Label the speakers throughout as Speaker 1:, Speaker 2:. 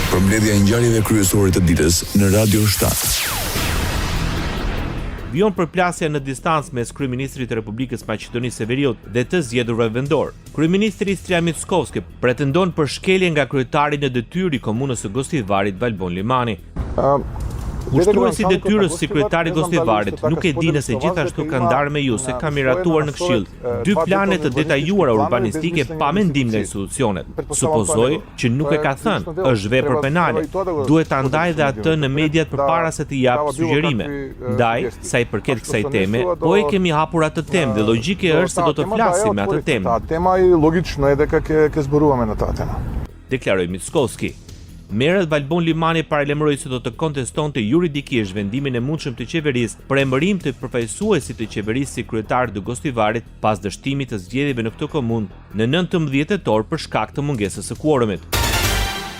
Speaker 1: Përmbledhja e ngjarjeve kryesore të ditës në Radio 7.
Speaker 2: Vijon përplasja në distancë mes kryeministrit të Republikës Maqedonisë së Veriut dhe të zgjedhurve vendorë. Kryeministri Hristijan Mickoski pretendon për shkelje nga kryetari në detyrë i komunës së Gostivarit Valbon Limani. Ushtruesi i detyrës si kryetar i Gostivarit nuk e di nëse gjithashtu ka ndarë me ju se ka miratuar në këshill dy plane të detajuara urbanistike pa mendim nga institucionet. Supozoj që nuk e ka thënë, është vepër penale. Duhet ta ndajë dhe atë në mediat përpara se të japë sugjerime. Ndaj, sa i përket kësaj teme, po e kemi hapur atë temë dhe logjike është se do të flasim me atë temë. Deklaroi Mickoski. Më herët Valbon Limani paralajmëroi se do të kontestonte juridikisht vendimin e mundshëm të qeverisë për emërim të përfaqësuesit të qeverisë si kryetar të Gostivarit pas dështimit të zgjedhjeve në këtë komunë në 19 tetor për shkak të mungesës së kuorumit.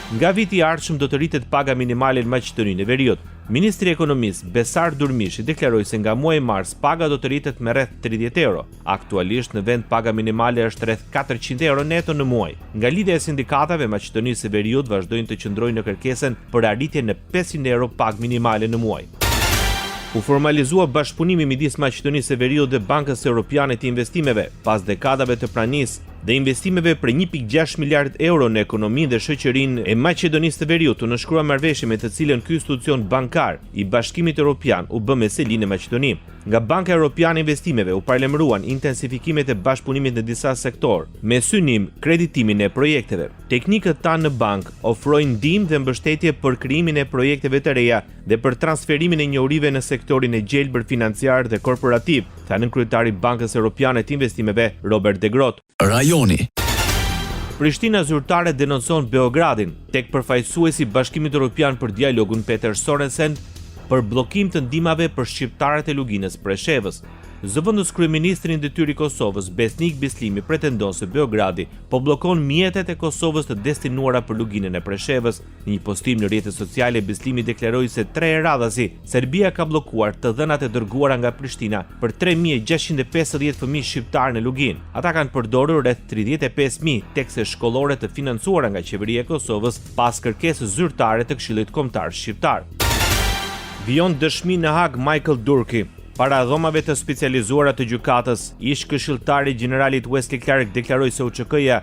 Speaker 2: Nga viti i ardhshëm do të rritet paga minimale në Maqedoninë e Veriut. Ministri i Ekonomisë, Besar Durmishi deklaroi se nga muaji mars paga do të rritet me rreth 30 euro. Aktualisht në vend paga minimale është rreth 400 euro neto në muaj. Nga Lidhja e Sindikatave e Maqedonisë së Veriut vazhdojnë të qëndrojnë në kërkesën për arritjen në 500 euro pagë minimale në muaj. U formalizua bashkëpunimi midis Maqedonisë së Veriut dhe Bankës Europiane të Investimeve, pas dekadave të pranisë dhe investimeve prej 1.6 miliard euro në ekonominë dhe shoqërinë e Maqedonisë së Veriut u nënshkrua marrëveshje me të cilën ky institucion bankar i Bashkimit Europian u bë me seli në Maqedoni. Nga Banka Europiane e Investimeve u paralajmëruan intensifikimet e bashkëpunimit në disa sektorë, me synim kreditimin e projekteve. Teknikët tanë në bankë ofrojnë ndihmë dhe mbështetje për krijimin e projekteve të reja dhe për transferimin e njohurive në sektorin e gjelbër financiar dhe korporativ, tha nënkryetari i Bankës Europiane të Investimeve, Robert de Groot.
Speaker 1: Rajoni.
Speaker 2: Prishtina zyrtare denoncon Beogradin, tek përfaqësuesi i Bashkimit Europian për dialogun Peter Sorensen për bllokim të ndihmave për shqiptarët e Luginës Preshevës. Zëvendës kryeministri në detyrë i Kosovës, Besnik Bislimi pretendon se Beogradi po bllokon mjetet e Kosovës të destinuara për Luginën e Preshevës. Në një postim në rrjetet sociale, Bislimi deklaroi se tre herë radhazi Serbia ka bllokuar të dhënat e dërguara nga Prishtina për 3650 fëmijë shqiptarë në Luginë. Ata kanë përdorur rreth 35.000 tekste shkollore të financuara nga qeveria e Kosovës pas kërkesës zyrtare të Këshillit Kombëtar Shqiptar. Vijon dëshminë në Hagë Michael Durkee. Para dhomave të specializuara të gjykatës, ish këshilltari i gjeneralit Wesley Clark deklaroi se UÇK-ja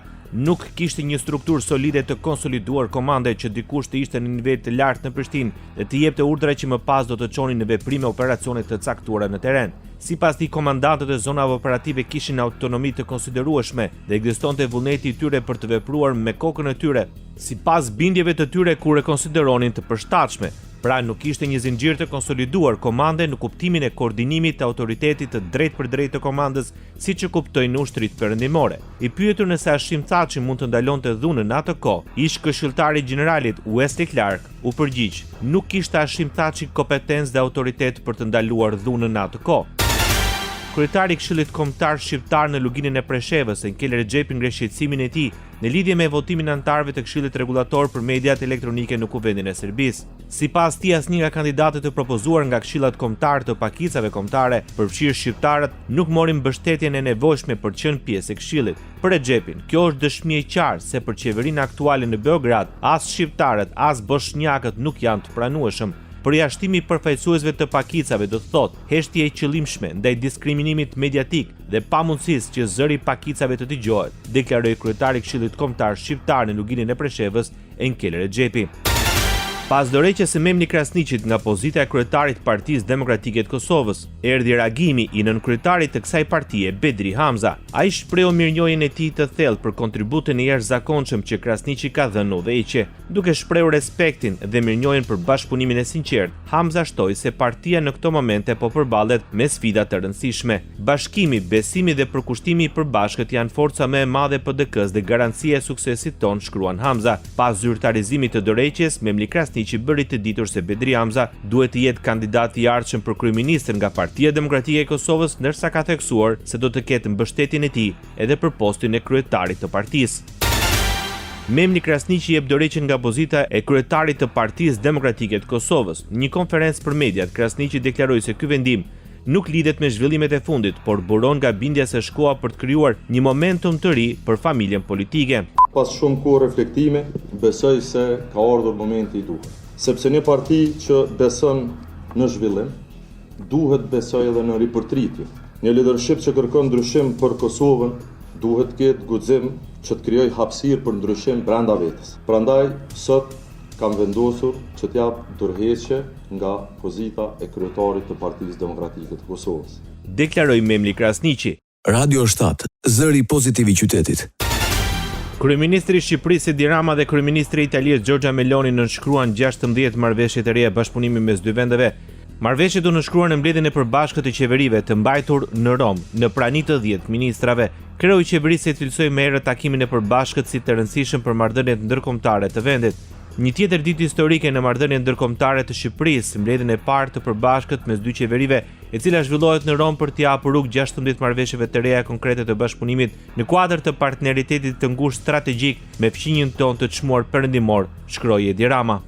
Speaker 2: nuk kishte një strukturë solide të konsoliduar komande që dikush të ishte në nivel të lartë në Prishtinë dhe të jepte urdhra që më pas do të çonin në veprime operacione të caktuara në terren. Sipas tij, komandantët e zonave operative kishin autonomi të konsiderueshme dhe ekzistonte vullneti i tyre për të vepruar me kokën e tyre, sipas bindjeve të tyre kur e konsideronin të përshtatshme. Pra nuk ishte një zinxhir të konsoliduar komande në kuptimin e koordinimit të autoritetit të drejtpërdrejtë të komandës, siç e kuptojnë në ushtritë perëndimore. I pyetur nëse Hashim Thaçi mund të ndalonte dhunën në atë kohë, ish këshilltari i gjeneralit Wesley Clark u përgjigj, Nuk kishte Hashim Thaçi kompetencë dhe autoritet për të ndaluar dhunën në atë kohë. Kryetari i Këshillit Kombëtar Shqiptar në Luginën e Preshevës, Enkel Rexhepi ngre shqetësimin e tij në lidhje me votimin e anëtarëve të Këshillit Rregullator për Mediat Elektronike në Kuvendin e Serbisë. Sipas tij, asnjë nga kandidatët e propozuar nga Këshillat Kombëtarë të Pakicave Kombëtare, përfshirë shqiptarët, nuk mori mbështetjen e nevojshme për të qenë pjesë e Këshillit. Për Rexhepin, kjo është dëshmi e qartë se për qeverinë aktuale në Beograd, as shqiptarët, as boshnjakët nuk janë të pranueshëm. Përjashtimi i përfaqësuesve të pakicave do të thotë heshtje e qëllimshme ndaj diskriminimit mediatik dhe pamundësisë që zëri i pakicave të dëgjohet, deklaroi kryetari i Këshillit Kombëtar Shqiptar në Luginën e Preshevës, Enkel Rexhepi. Pas dorëheqjes së Memli Krasniqit nga pozita e kryetarit të Partisë Demokratike të Kosovës, erdhi reagimi i nënkryetarit të kësaj partie, Bedri Hamza. Ai shprehu mirënjohjen e tij të thellë për kontributin e jashtëzakonshëm që Krasniqi ka dhënë në udhëheqje. Duke shprehur respektin dhe mirënjohjen për bashkëpunimin e sinqertë, Hamza shtoi se partia në këto momente po përballet me sfida të rëndësishme. Bashkimi, besimi dhe përkushtimi i përbashkët janë forca më e madhe e PDK-së dhe garancia e suksesit tonë, shkruan Hamza. Pas zyrtarizimit të dorëheqjes, Memli Krasniqi bëri të ditur se Bedri Hamza duhet të jetë kandidati i ardhshëm për kryeministër nga Partia Demokratike e Kosovës, ndërsa ka theksuar se do të ketë mbështetjen e tij edhe për postin e kryetarit të partisë. Memli Krasniqi jep dorëheqjen nga pozita e kryetarit të Partisë Demokratike të Kosovës. Në një konferencë për mediat, Krasniqi deklaroi se ky vendim. nuk lidhet me zhvillimet e fundit, por buron nga bindja se është koha për të krijuar një momentum të ri për familjen politike.
Speaker 3: Pas shumë kohë reflektimi, besoj se ka ardhur momenti i duhur. Sepse një parti që beson në zhvillim, duhet të besojë edhe në ripërtritje. Një lidership që kërkon ndryshim për Kosovën, duhet të ketë guxim që të krijojë hapësirë për ndryshim brenda vetes. Prandaj, sot kam vendosur që të jap dorëheqje nga pozita e kryetarit të Partisë Demokratike të Kosovës.
Speaker 2: Deklaroi Memli Krasniqi.
Speaker 1: Radio 7, zëri pozitiv i qytetit.
Speaker 2: Kryeministri i Shqipërisë Edi Rama dhe kryeministrja e Italisë Giorgia Meloni nënshkruan 16 marrëveshje të reja bashkëpunimi mes dy vendeve. Marrëveshjet u nënshkruan në mbledhjen e përbashkët të qeverive të mbajtur në Romë, në prani të 10 ministrave. Kreu i qeverisë e cilësoi më herët takimin e përbashkët si të rëndësishëm për marrëdhëniet ndërkombëtare të vendit. Një tjetër ditë historike në marrëdhëniet ndërkombëtare të Shqipërisë, mbledhjen e parë të përbashkët mes dy qeverive, e cila zhvillohet në Romë për t'i hapur rrugë 16 marrëveshjeve të reja konkrete të bashkëpunimit në kuadër të partneritetit të ngushtë strategjik me fqinjin tonë të çmuar perëndimor, shkroi Edi Rama.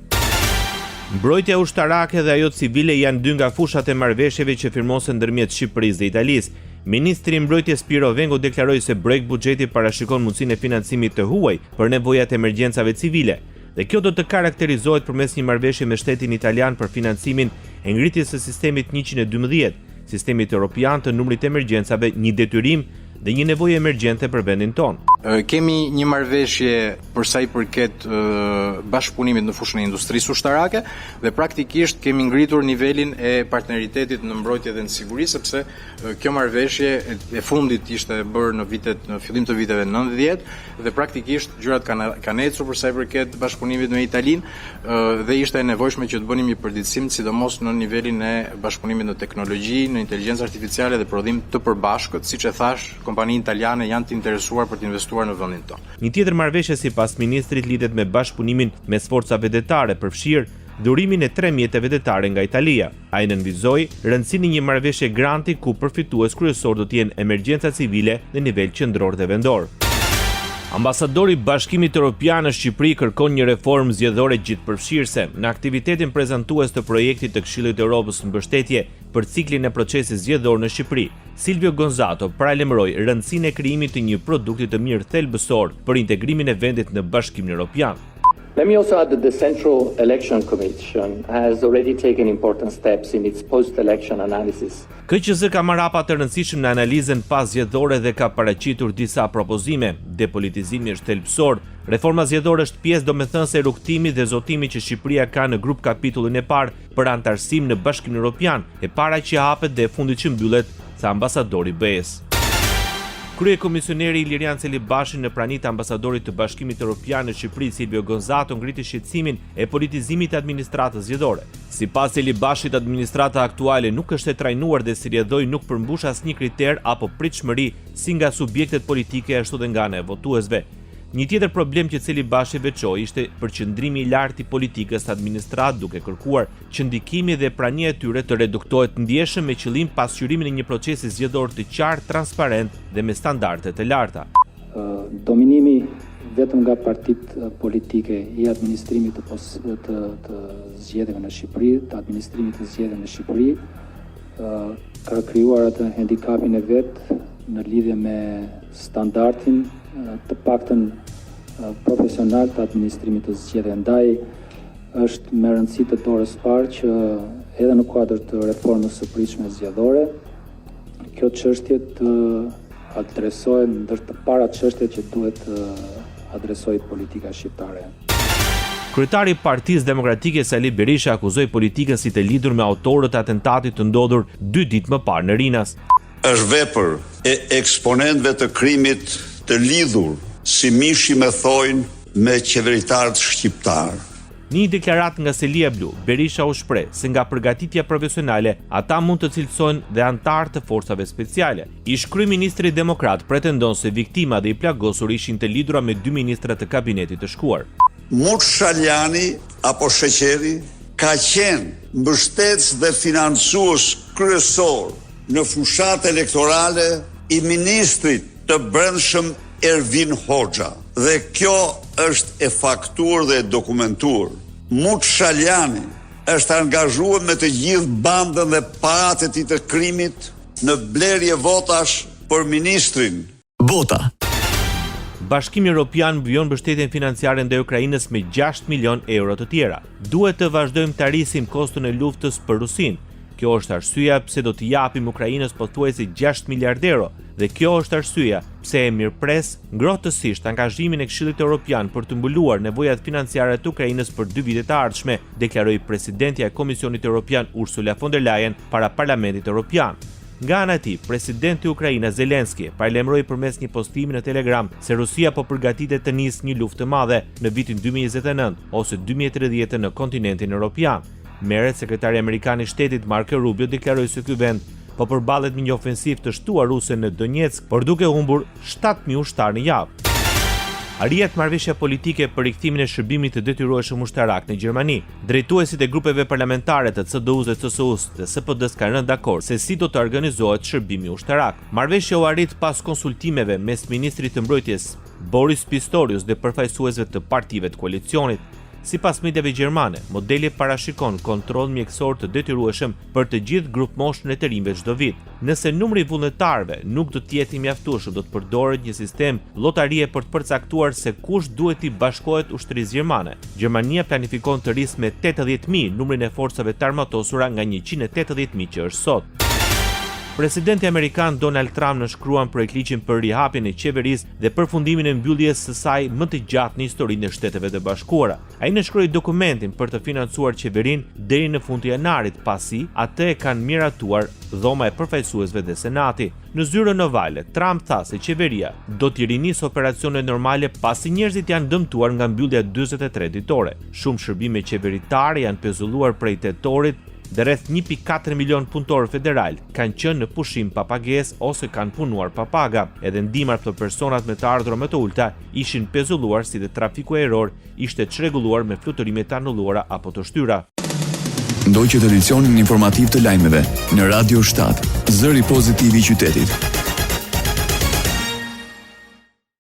Speaker 2: Mbrojtja ushtarake dhe ajo civile janë dy nga fushat e marrëveshjeve që firmosen ndërmjet Shqipërisë dhe Italisë. Ministri i Mbrojtjes Pirro Vengu deklaroi se projektbuxheti parashikon mundësinë e financimit të huaj për nevojat e emergjencave civile dhe kjo do të karakterizohet përmes një marrëveshje me shtetin italian për financimin e ngritjes së sistemit 112, sistemit europian të numrit të emergjencave, një detyrim dhe një nevojë emergjente për vendin
Speaker 4: tonë. Kemi një marrëveshje për sa i përket bashkëpunimit në fushën e industrisë ushtarake dhe praktikisht kemi ngritur nivelin e partneritetit në mbrojtje dhe në siguri sepse kjo marrëveshje e fundit ishte bërë në vitet në fillim të viteve 90 dhe praktikisht gjërat kanë kanë ecur për sa i përket bashkëpunimit me Italinë dhe ishte e nevojshme që të bënim një përditësim sidomos në nivelin e bashkëpunimit në teknologji, në inteligjencë artificiale dhe prodhim të përbashkët, siç e thashë, kompani italiane janë të interesuar për të investuar në vendin tonë.
Speaker 2: Një tjetër marrëveshje sipas ministrit lidhet me bashkëpunimin mes forcave detare, përfshirë dhurimin e tre mjeteve detare nga Italia. Ai nënvizoi rëndësinë e një marrëveshje granti ku përfitues kryesor do të jenë emergjencat civile në nivel qendror dhe vendor. Ambasadori i Bashkimit Europian në Shqipëri kërkon një reformë zgjedhore gjithëpërfshirëse. Në aktivitetin prezantues të projektit të Këshillit të Europës Mbështetje për ciklin e procesit zgjedhor në Shqipëri, Silvio Gonzato paralajmëroi rëndësinë e krijimit të një produkti të mirë thelbësor për integrimin e vendit në Bashkimin Europian.
Speaker 5: Let me also add that the Central Election Commission has already taken important steps in its post-election analysis.
Speaker 2: KQZ ka marrë hapa të rëndësishëm në analizën paszgjedhore dhe ka paraqitur disa propozime. Depolitizimi është thelbësor. Reforma zgjedhore është pjesë domethënëse e rrugëtimit dhe zotimit që Shqipëria ka në grup kapitullin e parë për anëtarësim në Bashkimin Europian, e para që hapet dhe e fundit që mbyllet, tha ambasadori i BE-së. Kryekomisioneri Ilirian Celibashi në prani të ambasadorit të Bashkimit Europian në Shqipëri, Silvio Gonzato ngriti shqetësimin e politizimit të administratës zgjedhore. Sipas Celibashit, administrata aktuale nuk është e trajnuar dhe si rrjedhojë nuk përmbush asnjë kriter apo pritshmëri si nga subjektet politike ashtu dhe nga ana e votuesve. Një tjetër problem që Celibashi veçoi ishte përqendrimi i lartë i politikës në administratë duke kërkuar që ndikimi dhe prania e tyre të reduktohet ndjeshëm me qëllim pasqyrimin e një procesi zgjedhor të qartë, transparent dhe me standarde të larta.
Speaker 6: Dominimi vetëm nga partitë politike i administrimit të, pos, të, të zgjedhjeve në Shqipëri, të administrimit të zgjedhjeve në Shqipëri, ka krijuar atë handikapin e vet në lidhje me standardin të paktën profesional të administrimit të zgjedhjeve. Ndaj është me rëndësi të dorës parë që edhe në kuadër të reformës së pritshme zgjedhore, kjo çështje të adresohet ndër të parat çështje që duhet të adresojë politika shqiptare.
Speaker 2: Kryetari i Partisë Demokratike Sali Berisha akuzoi politikën si të lidhur me autorët e atentatit të ndodhur dy ditë më parë në Rinas.
Speaker 7: Është vepër e eksponentëve të krimit të lidhur si mishi me thoin me qeveritarët shqiptarë.
Speaker 2: Në një deklaratë nga selia blu, Berisha u shpreh se nga përgatitja profesionale ata mund të cilësohen dhe anëtarë të forcave speciale. Ish-kryeministri demokrat pretendon se viktima dhe i plagosuri ishin të lidhura me dy ministra të kabinetit të shkuar.
Speaker 7: Muç Shaljani apo Sheqeri ka qenë mbështetës dhe financues kryesor në fushatë elektorale i ministrit të Brendshëm Ervin Hoxha dhe kjo është e faktuar dhe e dokumentuar. Muç Shaljani. Është angazhuar me të gjithë bandën dhe paratë e tij të krimit në blerje votash për ministrin.
Speaker 1: Bota.
Speaker 2: Bashkimi Europian vijon mbështetjen financiare ndaj Ukrainës me 6 milion euro të tjera. Duhet të vazhdojmë ta rrisim koston e luftës për Rusinë. Kjo është arsyeja pse do t'i japim Ukrainës pothuajse 6 miliardë euro dhe kjo është arsyeja pse e mirëpres ngrohtësisht angazhimin e Këshillit Europian për të mbuluar nevojat financiare të Ukrainës për dy vitet e ardhshme, deklaroi presidentja e Komisionit Europian Ursula von der Leyen para Parlamentit Europian. Nga ana e tij, presidenti ukrainas Zelensky paralajmëroi përmes një postimi në Telegram se Rusia po përgatitet të nisë një luftë të madhe në vitin 2029 ose 2030 në kontinentin europian. Më herët, sekretari amerikan i shtetit Marco Rubio deklaroi se ky vend po përballet me një ofensivë të shtuar ruse në Donetsk, por duke humbur 7000 ushtarë në javë. Arrihet marrëveshja politike për rikthimin e shërbimit të detyrueshëm ushtarak në Gjermani. Drejtuesit e grupeve parlamentare të CDU-së dhe CSU-së dhe SPD-së kanë rënë dakord se si do të organizohet shërbimi ushtarak. Marrëveshja u arrit pas konsultimeve mes ministrit të Mbrojtjes Boris Pistorius dhe përfaqësuesve të partive të koalicionit. Sipas mediave gjermane, modeli parashikon kontroll mjekësor të detyrueshëm për të gjithë grupmoshën e të rinjve çdo vit. Nëse numri i vullnetarëve nuk do të jetë i mjaftueshëm, do të përdoret një sistem llotarie për të përcaktuar se kush duhet t'i bashkohet ushtrisë gjermane. Gjermania planifikon të rrisë me 80.000 numrin e forcave të armatosura nga 180.000 që është sot. Presidenti amerikan Donald Trump nënshkruan projektligjin për rihapjen e qeverisë dhe përfundimin e mbylljes së saj më të gjatë në historinë e Shteteve të Bashkuara. Ai nënshkroi dokumentin për të financuar qeverinë deri në fund të janarit, pasi atë e kanë miratuar Dhoma e Përfaqësuesve dhe Senati. Në zyrën ovale, Trump tha se qeveria do t'i rinisë operacionet normale pasi njerëzit janë dëmtuar nga mbyllja 43 ditore. Shumë shërbime qeveritare janë pezulluar prej tetorit dhe rreth 1.4 milion punëtorë federalë kanë qenë në pushim pa pagesë ose kanë punuar pa paga. Edhe ndihmat për personat me të ardhura më të ulëta ishin pezulluar si dhe trafiku ajror ishte çrregulluar me fluturime të anulluara apo të shtyra.
Speaker 1: Ndoqët edicionin informativ të lajmeve në Radio 7, zëri pozitiv i qytetit.